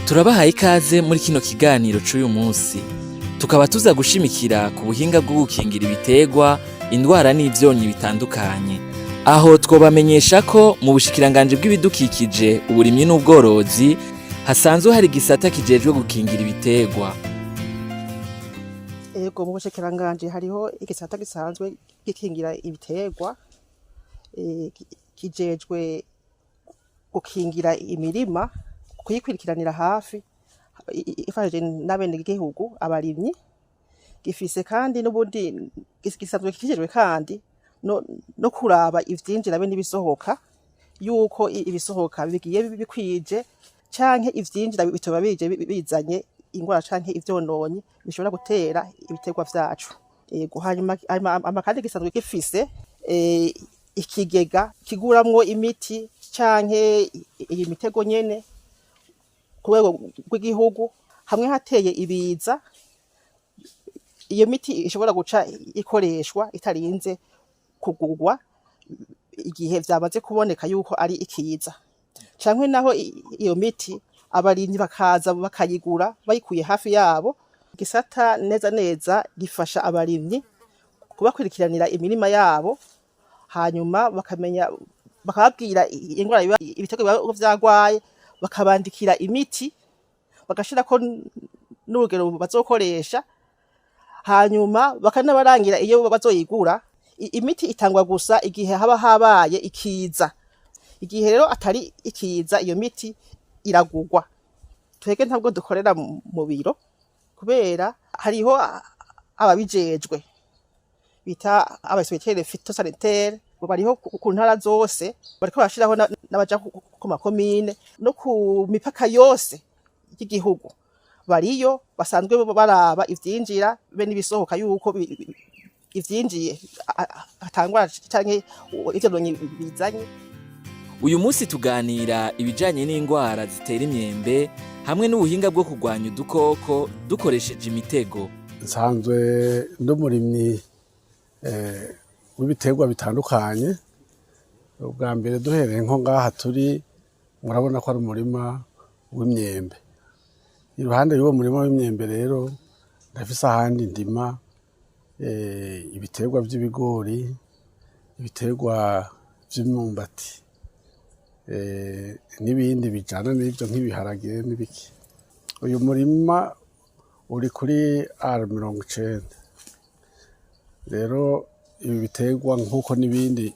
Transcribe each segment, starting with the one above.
Turabahaye ikaze muri kino kiganiro c'uyu munsi, tukaba tuza gushimikira ku buhinga bwo gukingira ibiterwa indwara n'ivyonyi bitandukanye. Aho twobamenyesha ko mu bushikiranganji bw'ibidukikije, uburimyi n'ubworozi hasanzwe hari igisata kijejwe gukingira ibiterwa. Ego, mu bushikiranganji hariho igisata gisanzwe gikingira ibiterwa, kijejwe gukingira imirima, kuyikurikiranira hafi ifashije n'abenegihugu abarimyi. Gifise kandi n'ubundi gisanzwe kijejwe kandi no kuraba ivyinjira be n'ibisohoka, yuko ibisohoka bigiye bikwije canke ivyinjira bitoba bije bizanye ingwara canke ivyononyi bishobora gutera ibiterwa vyacu. Ego, hanyuma kandi gisanzwe gifise ikigega kiguramwo imiti canke iyi mitego nyene ku rwego rw'igihugu, hamwe hateye ibiza iyo miti ishobora guca ikoreshwa itarinze kugurwa igihe vyamaze kuboneka yuko ari ikiza, canke naho iyo miti abarimyi bakaza bakayigura bayikuye hafi yabo. Gisata neza neza gifasha abarimyi kubakurikiranira imirima yabo, hanyuma bakamenya, bakababwira ingwara ibiterwa biba vyagwaye, bakabandikira imiti, bagashirako n'urugero bazokoresha, hanyuma bakanabarangira iyo bazoyigura. Imiti itangwa gusa igihe haba habaye ikiza. Igihe rero atari ikiza, iyo miti iragurwa. Twebwe ntabwo dukorera mu biro, kubera hariho ababijejwe bita aba inspecteurs phytosanitaires, bariho ku ntara zose, bariko barashiraho n'abaja ku makomine no ku mipaka yose y'igihugu. Bariyo basanzwe baraba ivyinjira be n'ibisohoka, yuko ivyinjiye atangwara canke ivyononyi bizanye. Uyu munsi tuganira ibijanye n'indwara zitera imyembe hamwe n'ubuhinga bwo kurwanya udukoko dukoresheje imitego. Nsanzwe ndi umurimyi w'ibiterwa bitandukanye. Ubwa mbere, duhereye nko ngaha turi, murabona ko ari umurima w'imyembe. Iruhande y'uwo murima w'imyembe rero, ndafise ahandi ndima ibiterwa vy'ibigori, ibiterwa vy'imyumbati, n'ibindi bijana n'ivyo nk'ibiharage n'ibiki. Uyu murima uri kuri R 90. Rero ibi biterwa, nk'uko n'ibindi,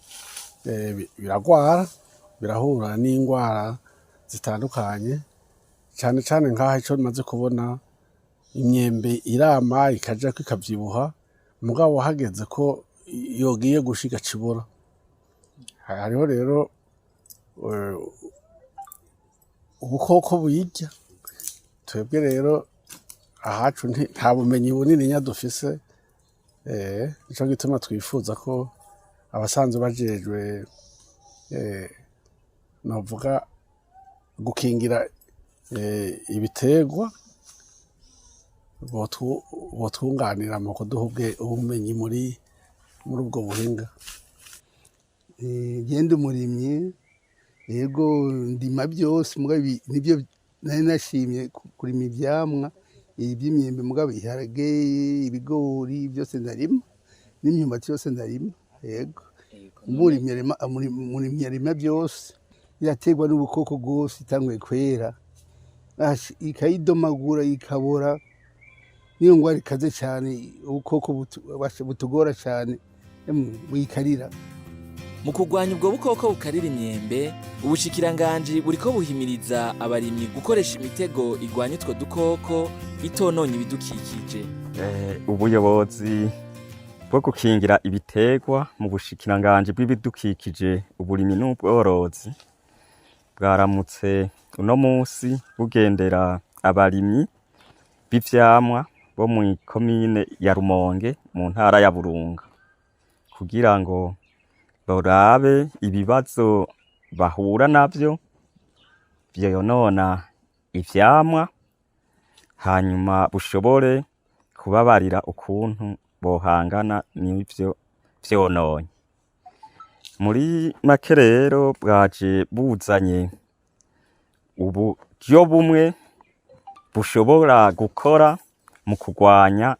biragwara, birahura n'ingwara zitandukanye. Cane cane nkaha, ico maze kubona, imyembe irama ikajako ikavyibuha, mugabo hageze ko yogiye gusha igaca ibora. Hariho rero ubukoko buyirya. Twebwe rero ahacu nta bumenyi bunininya dufise, nico gituma twifuza ko abasanzwe bajejwe, novuga gukingira ibiterwa, botwunganira mu kuduha ubumenyi muri ubwo buhinga. Genda umurimyi, yego, ndima byose, mugabo ibi nibyo nari nashimye kurima ivyamwa iby'imyembe, mugabo ibiharage, ibigori byose ndarima, n'imyumbati yose ndarima. Yego, umurimyi arima byose. Iraterwa n'ubukoko bwose. Itanguye kwera, ikayidomagura ikabora. Niyo ngwara ikaze cyane, ubukoko butugora cyane, emwe, buyikarira. Mu kurwanya ubwo bukoko bukarira imyembe, ubushikiranganji buriko buhimiriza abarimyi gukoresha imitego igwanya utwo dukoko itononye ibidukikije. Ubuyobozi bwo gukingira ibiterwa mu bushikiranganji bw'ibidukikije, uburimyi n'ubworozi bwaramutse uno musi bugendera abarimyi b'ivyamwa bo mw'ikomine ya Rumonge mu ntara ya Burunga, kugira ngo barabe ibibazo bahura navyo vyonona ivyamwa, hanyuma bushobore kubabarira ukuntu bohangana n'ivyo vyononye. Muri make rero, bwaje buzanye uburyo bumwe. bushobora gukora mu kurwanya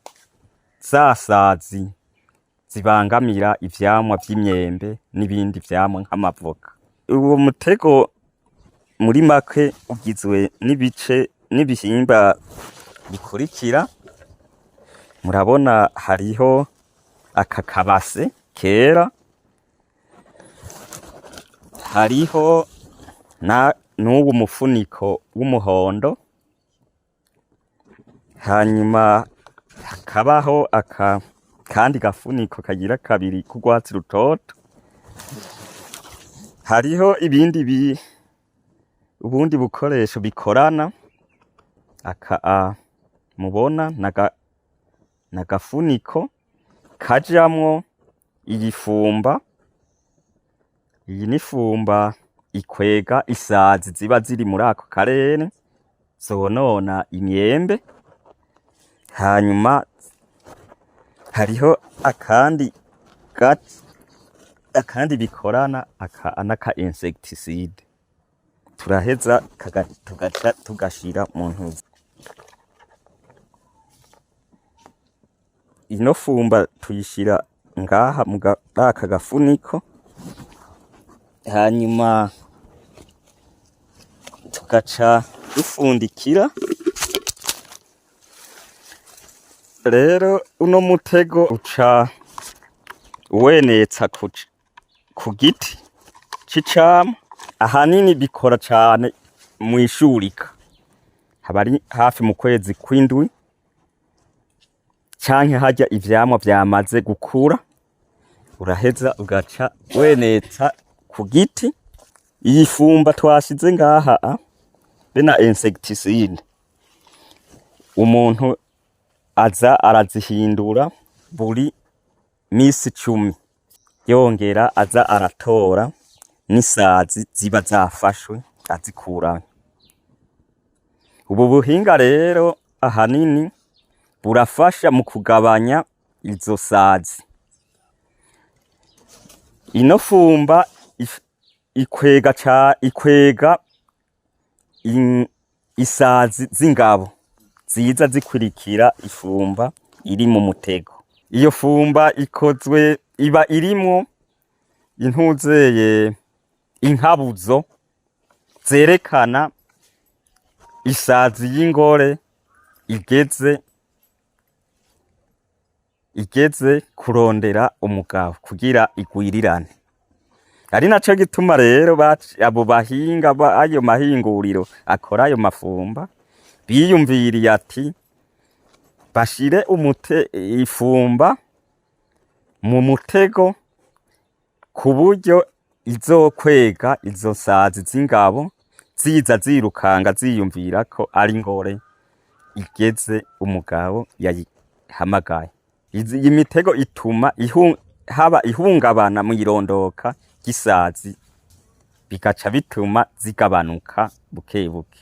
za sazi zibangamira ivyamwa vy'imyembe n'ibindi vyamwa nk'amavoka. Uwo mutego muri make ugizwe n'ibice n'ibihimba bikurikira. Murabona hariho aka kabase kera, hariho na n'uwu mufuniko w'umuhondo, hanyuma hakabaho aka kandi gafuniko kagira kabiri k'urwatsi rutoto. Hariho ibindi ubundi bukoresho bikorana. Aka a mubona nagafuniko kajamwo iyi fumba. Iyi ni fumba ikwega isazi ziba ziri muri ako karere zonona imyembe. Hanyuma hariho akandi akandi bikorana, aka naka insecticide. Turaheza tugaca tugashira mu ntuzi. Ino fumba tuyishira ngaha mu aka gafuniko, hanyuma tugaca dufundikira. Rero uno mutego uca uwenetsa ku giti c'icamwa. Ahanini bikora cane mw'ishurika, haba ari hafi mu kwezi kw'indwi canke harya ivyamwa vyamaze gukura. Uraheza ugaca wenetsa ku giti. Iyi fumba twashize ngaha be na insecticide, umuntu aza arazihindura buri misi 10, yongera aza aratora n'isazi ziba zafashwe azikurayo. Ubu buhinga rero ahanini burafasha mu kugabanya izo sazi. Ino fumba ikwega ikwega isazi z'ingabo ziza zikurikira ifumba iri mu mutego. Iyo fumba ikozwe iba irimwo intuzeye inkabuzo zerekana isazi y'ingore igeze kurondera umugabo kugira igwirirane. Ari naco gituma rero abo bahinga ayo mahinguriro akora ayo mafumba biyumviriye ati bashire ifumba mu mutego ku buryo izokwega izo sazi z'ingabo ziza zirukanga ziyumvira ko ari ingore igeze umugabo yayihamagaye. Iyi mitego ituma haba ihungabana mu irondoka ry'isazi, bigaca bituma zigabanuka buke buke.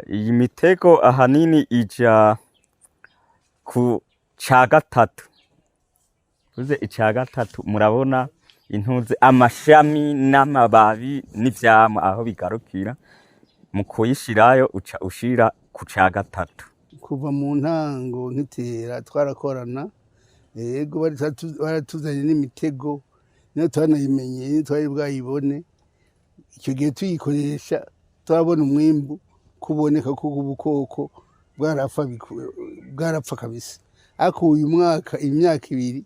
Iyi mitego ahanini ija ku ca gatatu. Uze ica gatatu, murabona intuze amashami n'amababi n'ivyamwa aho bigarukira. Mu kuyishirayo uca ushira ku ca gatatu. Kuva mu ntango nkitera twarakorana, yego, baratuzanye n'imitego, niyo twanayimenye, niyo twari bwayibone. Icyo gihe tuyikoresha turabona umwimbu kuboneka, kuko ubukoko bwarapfa kabisa. Ariko uyu mwaka, imyaka ibiri,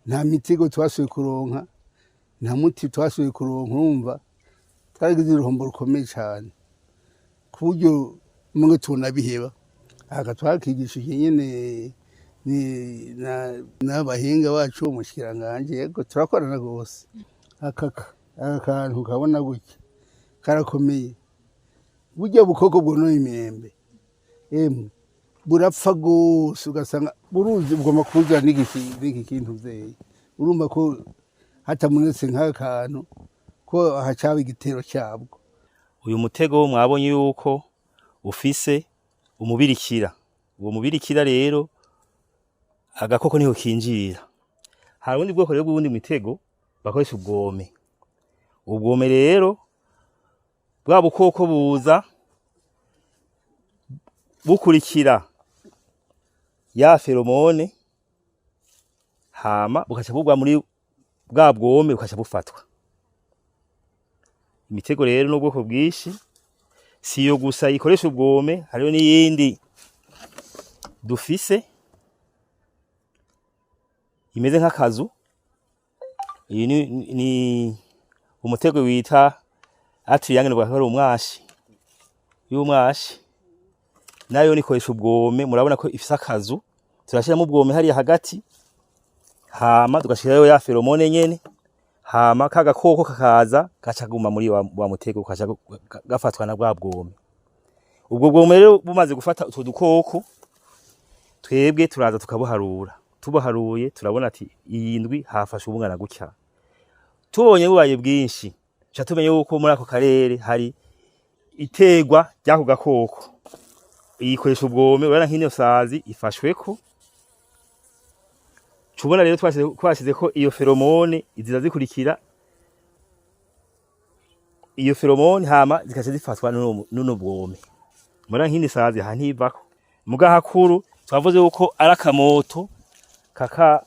nta mitego twasubiye kuronka, nta muti twasubiye kuronka. Urumva twaragize uruhombo rukomeye cyane, ku buryo umwe tunabiheba. Aka twakigishije nyene n'abahinga bacu umushikiranganji, yego, turakorana rwose. Aka kantu kabona gutya karakomeye. Burya bukoko bwonona imyembe, emwe, burapfa rwose, ugasanga buruzi bugomba kuzura n'iki kintu vyeye. Urumva ko hatamunetse nk'aka kantu ko hacaba igitero cyabwo. Uyu mutego mwabonye yuko ufise umubirikira. Uwo mubirikira rero agakoko niho kinjirira. Hari ubundi bwoko rero bw'ubundi mitego bakoresha ubwome. Ubwome rero bwa bukoko buza bukurikira ya pheromone, hama bukaca bugwa muri bwa bwome, bukaca bufatwa. Imitego rero n'ubwoko bwinshi, si iyo gusa ikoresha ubwome, hariho n'iyindi dufise imeze nk'akazu. Iyi ni umutego wita triangle, bwa ari umwashi y'umwashi, nayo nikoresha ubwome. Murabona ko ifise akazu, turashiramo ubwome hariya hagati, hama tugashirayo ya pheromone nyene, hama ka gakoko kakaza gacaguma muri wa mutego, kaca gafatwa na bwa bwome. Ubwo bwome rero bumaze gufata utwo dukoko, twebwe turaza tukabuharura. Tubuharuye, turabona ati iyi ndwi hafashe ubungana gutya. Tubonye bubaye bwinshi, tuca tumenya yuko muri ako karere hari iterwa ry'ako gakoko. Iyikoresha ubwome, urabona nk'ino sazi ifashweko. Cubona rero twashizeko iyo pheromone, iziza zikurikira iyo pheromone, hama zikaca zifatwa n'uno bwome. Murabona nk'ino sazi aha ntivako. Muga hakuru twavuze yuko ari akamoto kaka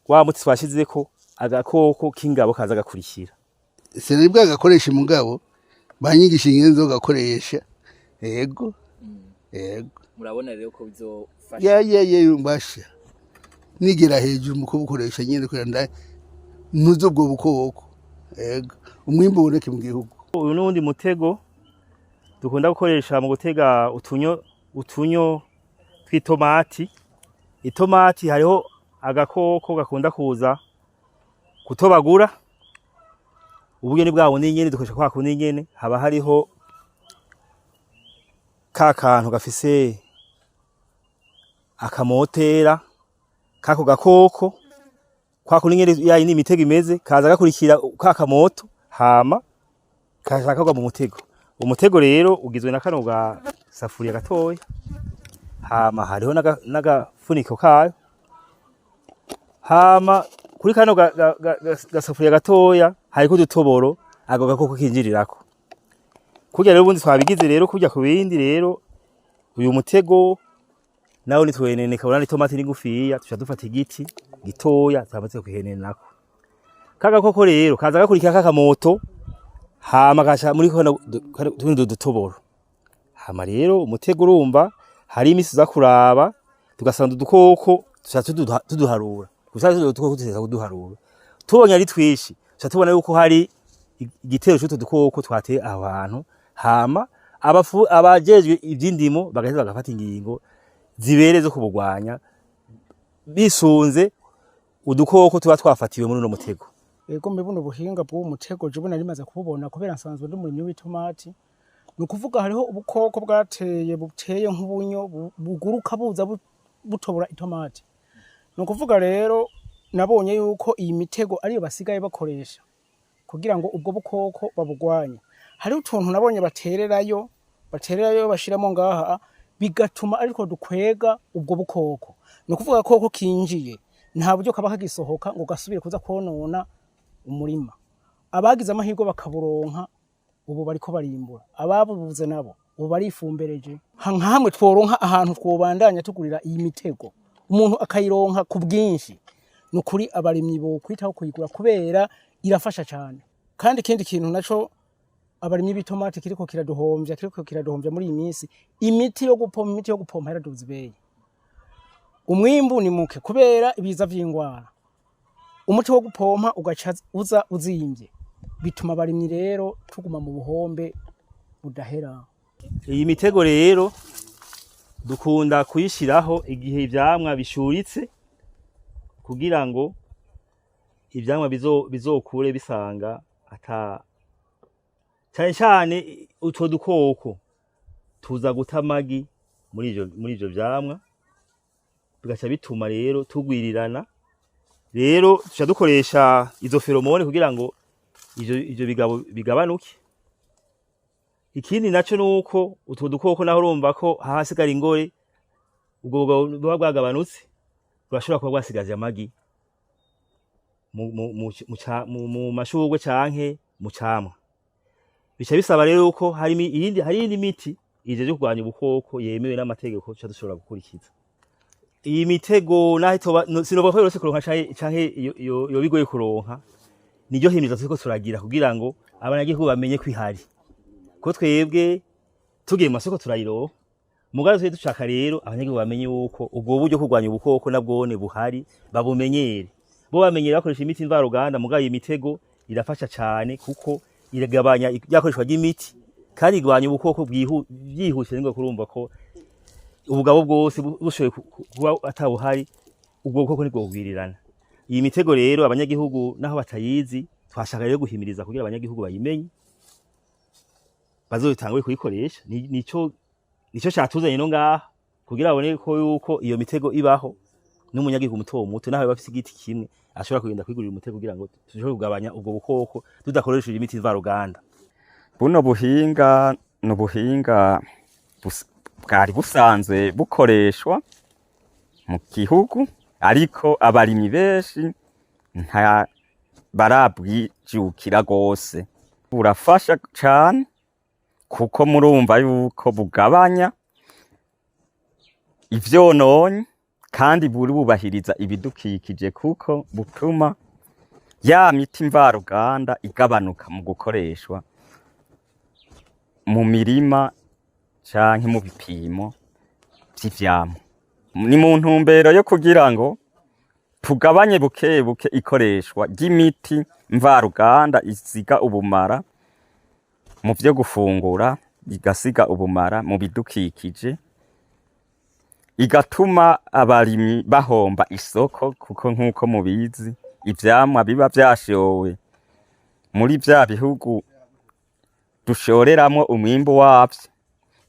wa muti twashizeko, agakoko k'ingabo kaza gakurikira. Sinari bwagakoresha, mugabo banyigisha ingene nzogakoresha. Yego. Murabona rero ko bizofasha. Ya, mbasha nigera hejuru mu kubukoresha nyene kugira ntuze ubwo bukoko. Yego, umwimbu uboneke mu gihugu. Uyu n'uwundi mutego dukunda gukoresha mu gutega utunyo tw'itomati. Itomati hariho agakoko gakunda kuza kutobagura. Uburyo ni bwa bundi nyene, dukoresha kwa kundi nyene, haba hariho ka kantu gafise akamotera kako gakoko. Kwa kundi nyene ya yindi imitego imeze, kaza gakurikira ka kamoto, hama kashaka kagwa mu mutego. Umutego rero ugizwe na kano ga safuriya gatoya, hama hariho n'agafuniko kayo. Hama kuri kano gasafuriya gatoya hariko udutoboro ako gakoko kinjirirako. Kurya rero ubundi twabigize rero kurya ku bindi. Rero uyu mutego nawo nitweneneka, urabona itomati ni ngufiya, tuca dufata igiti gitoya twamaze kuhenenako. Ka gakoko rero kaza gakurikira kakamoto, hama gaca muri kano tundi dutoboro. Hama rero umutego, urumva hari imisi uza kuraba tugasanga udukoko, tuca tuduharura gusa. Udukoko tuza kuduharura, tubonye ari twinshi, tuca tubona yuko hari igitero c'utwo dukoko twateye aho hantu. Hama abajejwe ivy'indimo bagaheza bagafata ingingo zibereye zo kubugwanya bisunze udukoko tuba twafatiwe muri uno mutego. Ego, mbe buno buhinga bw'uwo mutego je bona rimaze kububona, kubera nsanzwe ndi umurimyi w'itomati. Ni ukuvuga hariho ubukoko bwateye buteye nk'ubunyo buguruka buza butobora itomati. Ni ukuvuga rero nabonye yuko iyi mitego ariyo basigaye bakoresha kugira ngo ubwo bukoko babugwanye. Hariho utuntu nabonye batererayo bashiramo ngaha, bigatuma ariko dukwega ubwo bukoko. Ni ukuvuga ko kinjiye nta buryo kaba kagisohoka ngo gasubire kuza konona umurima. Abagize amahirwe bakaburonka ubu bariko barimbura, ababubuze nabo ubu barifumbereje. Nka hamwe tworonka ahantu twobandanya tugurira iyi mitego, umuntu akayironka ku bwinshi, ni ukuri abarimyi bokwitaho kuyigura kubera irafasha cane. Kandi ikindi kintu naco abarimyi b'itomati kiriko kiraduhomvya muri iyi minsi, imiti yo gupompa yaraduze ibeyi. Umwimbu ni muke kubera ibiza vy'ingwara, umuti wo gupompa ugaca uza uzimvye, bituma abarimyi rero tuguma mu buhombe budahera. Iyi mitego rero dukunda kuyishiraho igihe ivyamwa bishuritse, kugira ngo ivyamwa bizokure bisanga ata cane cane utwo dukoko tuza guta amagi muri ivyo vyamwa, bigaca bituma rero tugwirirana. Rero tuca dukoresha izo pheromone kugira ngo ivyo bigabo bigabanuke. Ikindi naco nuko utwo dukoko naho urumva ko hasigara ingore, ubwo bugabo buba bwagabanutse burashobora kuba bwasigaje amagi mu mashurwe canke mu camwa. Bica bisaba rero yuko hari iyindi miti ije kurwanya ubukoko yemewe n'amategeko tuca dushobora gukurikiza. Iyi mitego naho itoba sinovuga ko yoroshe kuronka canke yoba igoye kuronka, niryo himiriza turiko turagira kugira ngo abanyagihugu bamenye ko ihari, ko twebwe tugiye mu masoko turayironka. Mugabo twe dushaka rero abanyagihugu bamenye yuko ubwo buryo kurwanya ubukoko nabwone buhari, babumenyere. Bo bamenyere bakoresha imiti mvaruganda, mugabo iyi mitego irafasha cane kuko iragabanya ryakoreshwa ry'imiti kandi igwanya ubukoko byihuse. Ningo kurumva ko ubugabo bwose bushoboye kuba atabuhari, ubwo bukoko nibwo bugwirirana. Iyi mitego rero abanyagihugu naho batayizi, twashaka rero guhimiriza kugira abanyagihugu bayimenye, bazotangure kuyikoresha. Nico catuzanye no ngaha kugira babone ko yuko iyo mitego ibaho, n'umunyagihugu muto muto naho bafise igiti kimwe ashobora kugenda kwigurira umutego kugira ngo dushobore kugabanya ubwo bukoko tudakoresheje imiti mvaruganda. Buno buhinga ni ubuhinga bwari busanzwe bukoreshwa mu gihugu, ariko abarimyi benshi nta barabwijukira gose. Burafasha cane kuko murumva yuko bugabanya ivyononyi kandi burubahiriza ibidukikije, kuko butuma ya miti mvaruganda igabanuka mu gukoreshwa mu mirima canke mu bipimo vy'ivyamwa. Ni mu ntumbero yo kugira ngo tugabanye buke buke ikoreshwa ry'imiti mvaruganda isiga ubumara mu vyo gufungura, igasiga ubumara mu bidukikije, igatuma abarimyi bahomba isoko, kuko nk'uko mubizi ivyamwa biba vyashowe muri vya bihugu dushoreramwo umwimbu wavyo,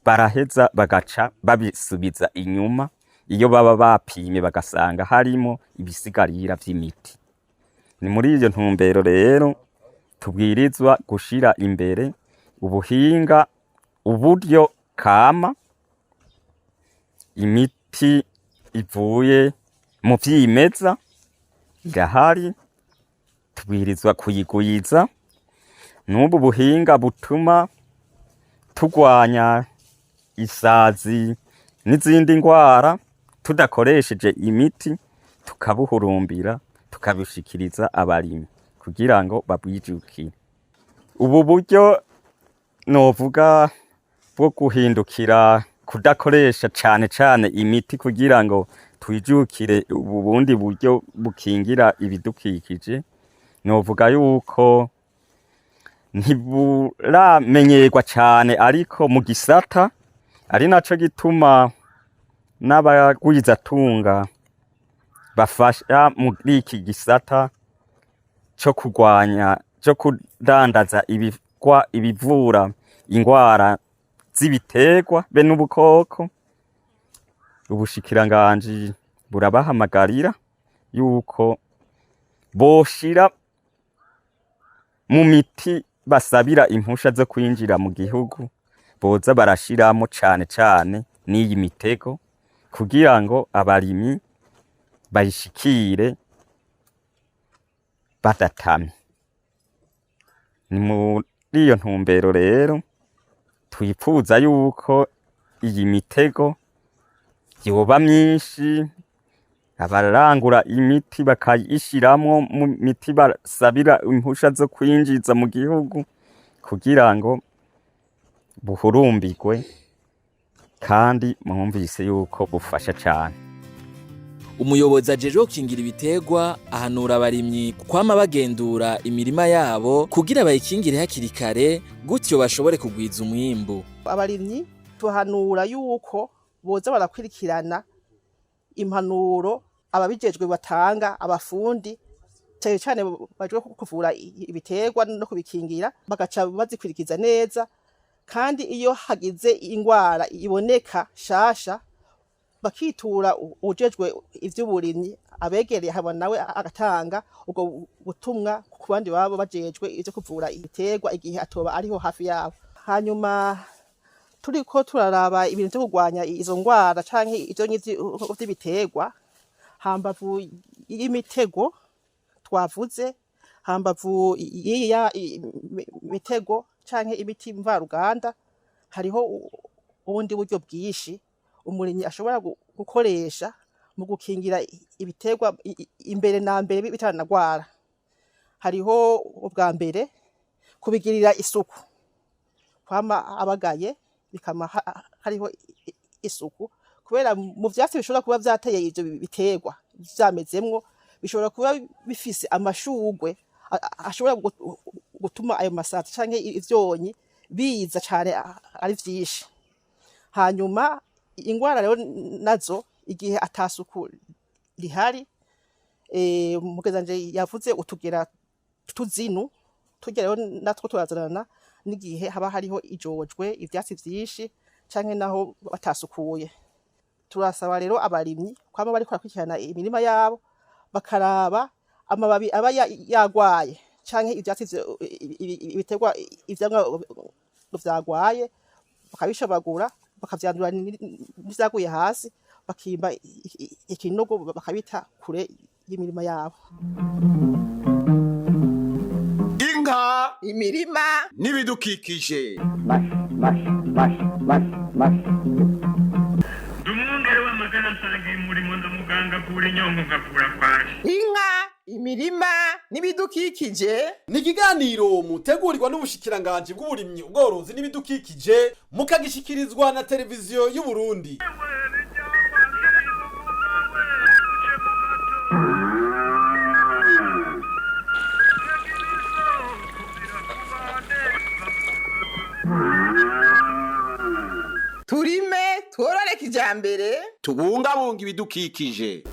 baraheza bagaca babisubiza inyuma iyo baba bapimye bagasanga harimo ibisigarira vy'imiti. Ni muri iyo ntumbero rero tubwirizwa gushira imbere ubuhinga, uburyo kama, imiti ivuye mu vyimeza irahari, tubwirizwa kuyigwiza. N'ubu buhinga butuma tugwanya isazi n'izindi ngwara tudakoresheje imiti, tukabuhurumbira, tukabishikiriza abarimyi kugira ngo babwijukire. Ubu buryo novuga bwo guhindukira kudakoresha cane cane imiti kugira ngo twijukire ubu bundi buryo bukingira ibidukikije, novuga yuko ntiburamenyerwa cane, ariko mu gisata ari naco gituma n'abagwizatunga bafasha muri iki gisata co kurwanya, co kudandaza ibivura ingwara z'ibiterwa be n'ubukoko, ubushikiranganji burabahamagarira yuko boshira mu miti basabira impusha zo kwinjira mu gihugu, boza barashiramo cane cane n'iyi mitego kugira ngo abarimyi bayishikire badatamye. Ni muri iyo ntumbero rero twipfuza yuko iyi mitego yoba myinshi, abarangura imiti bakayishiramwo mu miti basabira impusha zo kwinjiza mu gihugu kugira ngo buhurumbirwe, kandi mwumvise yuko bufasha cane. Umuyobozi ajejwe gukingira ibiterwa ahanura abarimyi kwama bagendura imirima yabo kugira bayikingire hakiri kare, gutyo bashobore kugwiza umwimbu. Abarimyi tuhanura yuko boza barakwirikirana impanuro ababijejwe batanga, abafundi cane cane bajejwe kuvura ibiterwa no kubikingira, bagaca bazikwirikiza neza. Kandi iyo hagize ingwara iboneka shasha, bakitura uwujejwe ivy'uburimyi abegereye, haba nawe agatanga ubwo butumwa ku bandi baba bajejwe ivyo kuvura ibiterwa igihe atoba ariho hafi yabo. Hanyuma turiko turaraba ibintu vyo kurwanya izo ngwara canke ivyonyi vy'ibiterwa, hambavu y'imitego twavuze, hambavu y'iyi mitego canke imiti mvaruganda, hariho ubundi buryo bwinshi umurimyi ashobora gukoresha mu gukingira ibiterwa imbere na mbere bitaranagwara. Hariho ubwa mbere kubigirira isuku, kwama abagaye bikama hariho isuku, kubera mu vyatsi bishobora kuba vyateye ivyo biterwa vyamezemwo bishobora kuba bifise amashurwe ashobora gutuma ayo masazi canke ivyonyi biza cane ari vyinshi. Hanyuma ingwara rero nazo igihe atasuku rihari, mugezanje yavuze utugera tuzinu turya rero natwo turazanana n'igihe haba hariho ijojwe, ivyatsi vyinshi canke naho batasukuye. Turasaba rero abarimyi kwama bariko barakurikirana imirima yabo, bakaraba amababi aba yagwaye canke ivyatsi ibiterwa ivyamwa vyagwaye, bakabishabagura, bakavyandura n'ivyaguye hasi, bakimba ikinogo bakabita kure y'imirima yabo. Inka, imirima n'ibidukikije. Ndi umwungere w'amagara nsangiye umurimo, ndamuganga avura inyongo nkavura kwashi. Inka, imirima n'ibidukikije. Ni ikiganiro mutegurirwa n'Ubushikiranganji bw'Uburimyi, Ubworozi n'Ibidukikije, mukagishikirizwa na Televiziyo y'u Burundi. Turime tworore kijambere. Tubungabunga ibidukikije.